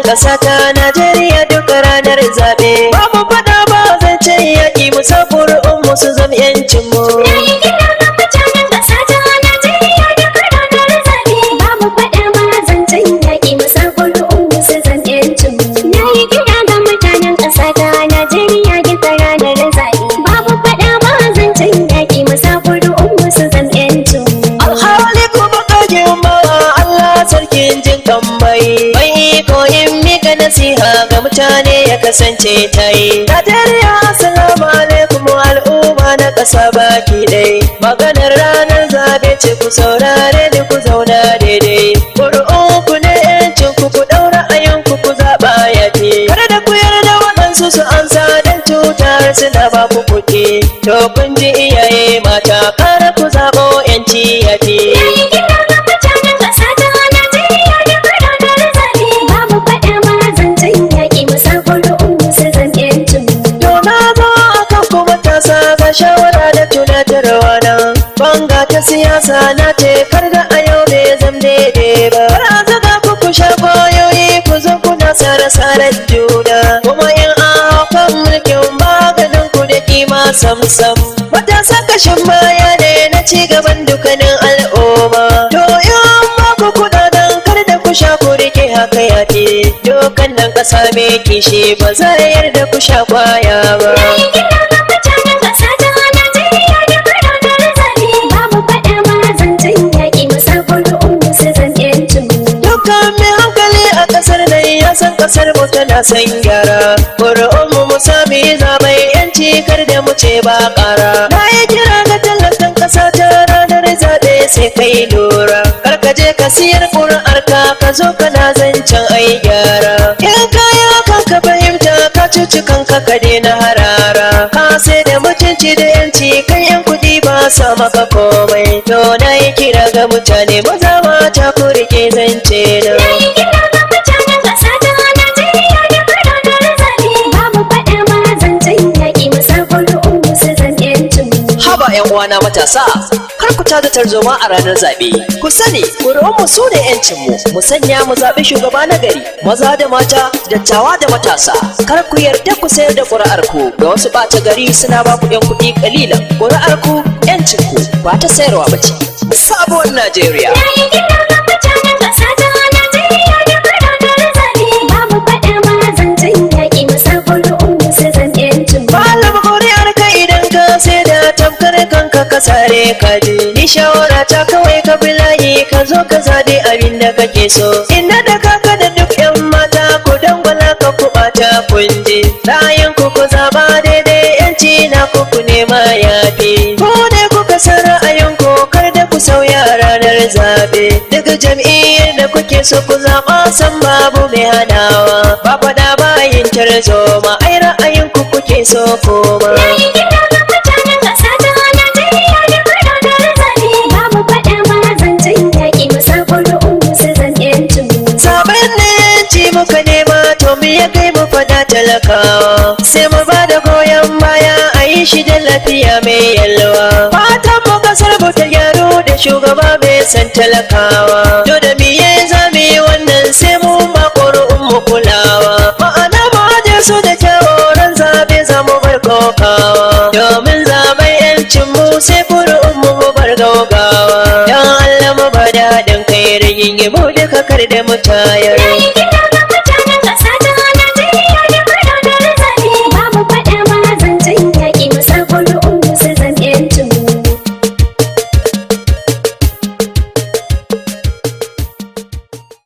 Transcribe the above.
Ƙasa ta Najeriya duka ranar zaɓe. Babu faɗa ba zancen yaƙi, mu sa ƙuri'un mu su zama 'yancin mu. Na yi kira ga mutanen ƙasa ta Najeriya duka ranar zaɓe. Babu faɗa ba zancen yaƙi, mu sa ƙuri'un mu su zam 'yancin mu. Na yi kira ga mutanen ƙasa ta Najeriya duka ranar zaɓe. Babu faɗa ba zancen yaƙi, mu sa ƙuri'un mu su zam 'yancin mu. Alhali kuma kagin bawa Allah, sarkin jin kan bai. Bai iko in mika nasiha ga mutane ya kasance ta yi. Najeriya, assalamu alaikum, al'umma na ƙasa baki ɗai. Maganar ranar zabe ce, ku saurare ni, ku zauna daidai. Ƙuri'un ku ne 'yancin ku, ku ɗaura ra'ayin ku, ku zaɓa ya fi. Kada da ku yarda waɗansu su ansa don cutar suna ba ku kuɗi. To kun ji, iyaye mata, kara ku zaɓo, 'yanci ya fi. Na yi kira ga mutanen ƙasa ta Najeriya duka ranar zaɓe. Babu faɗa ba zancen yaƙi, mu sa ƙuri'un mu su zam 'yancin mu. To na zo akan ku matasa, ga shawara da tunatarwa nan. Banga ta siyasa na ce kar da a yau bai zam daidai ba. Kar a zaga ku ku sha kwayoyi, ku zo kuna sare-saren juna. Kuma in an hau kan mulkin maganin ku da kima sam-sam. Matasa kashin baya ne na ci gaban dukkanin al'umma. To in ba ku kudaden, kar da ku sha, ku rike, haka yafi. Dokan nan ƙasa mai kishi ba za a yarda ku sha kwaya ba. Na yi kira ga mutanen ƙasa ta Najeriya duka ranar zaɓe. Babu faɗa ba zancen yaƙi, mu sa ƙuri'un mu su zam 'yancin mu. Dukkan mai hankali a ƙasar nan ya san ƙasar mu tana son gyara. Ƙuri'un mu mu sami zaɓen 'yanci, kar da mu ce ba ƙara. Na yi kira ga talakan ƙasa ta, ranar zaɓe sai kai lura. Kar ka je ka siyar ƙuri'ar ka, ka zo kana zancen ai gyara. In ka yi hakan, ka fahimta ka cuci kanka, ka daina harara. Ka sai da mutunci da 'yanci kan 'yan kuɗi ba sa maka komai. To na yi kira ga mutane, maza, mata, ku rike zance na. Na yi kira ga mutanen ƙasa ta Najeriya duka ranar zaɓe. Babu faɗa ba zancen yaƙi, mu sa ƙuri'un mu su zam 'yancin mu. Haba 'yan uwana matasa, kar ku tada tarzoma a ranar zaɓe. Ku sani, ƙuri'unmu su ne 'yancinmu. Mu sanya mu zaɓi shugaba na gari, maza da mata, dattawa da matasa. Kar ku yarda ku sayar da ƙuri'ar ku ga wasu ɓata gari suna ba ku 'yan kuɗi ƙalilan. Ƙuri'ar ku 'yancinku, ba ta sayarwa ba ce. Sabuwar Najeriya. Na yi kira ga mutanen ƙasa ta Najeriya duka ranar zaɓe. Babu faɗa ba zancen yaƙi, mu sa ƙuri'un mu su zam 'yancin mu. Malam, ƙuri'ar ka idan ka sai da tamkar kanka ka sare kaji. Ni shawara ta kawai, ka bi layi, ka zo ka zaɓi abin da kake so. Inna da kaka da duk 'yan mata, ku dangwala ka ku ɓata kunji. Ra'ayin ku ku zaɓa daidai, 'yanci na ku ku nema yafi. Ku ne kuka san ra'ayin ku, kar da ku sauya ranar zaɓe. Duk jam'iyyar da kuke so ku zaɓa, san babu mai hanawa. Ba faɗa ba yin tarzoma, ai ra'ayin ku kuke so koma. Na yi kira ga mutanen ƙasa ta Najeriya duka ranar zaɓe. Babu faɗa ba zancen yaƙi, mu sa ƙuri'un mu su zam 'yancin mu. Zaben ne yanci muka nema, to me ya kai mu fada talakawa? Sai mu ba da goyon baya a yi shi da lafiya mai yalwa. Fatan mu kasar mu ta gyaru da shugaba mai san talakawa. To da miye za mu yi wannan? Sai mu ba ƙuri'un mu kulawa. Ma'ana mu aje su da kyawu, ran zabe za mu bar kokawa. Domin zaben yancin mu sai ƙuri'un mu, mu bar gaugawa. Don Allah mu ba da haɗin kai, rigingimu duka kar da mu tayar. Na yi kira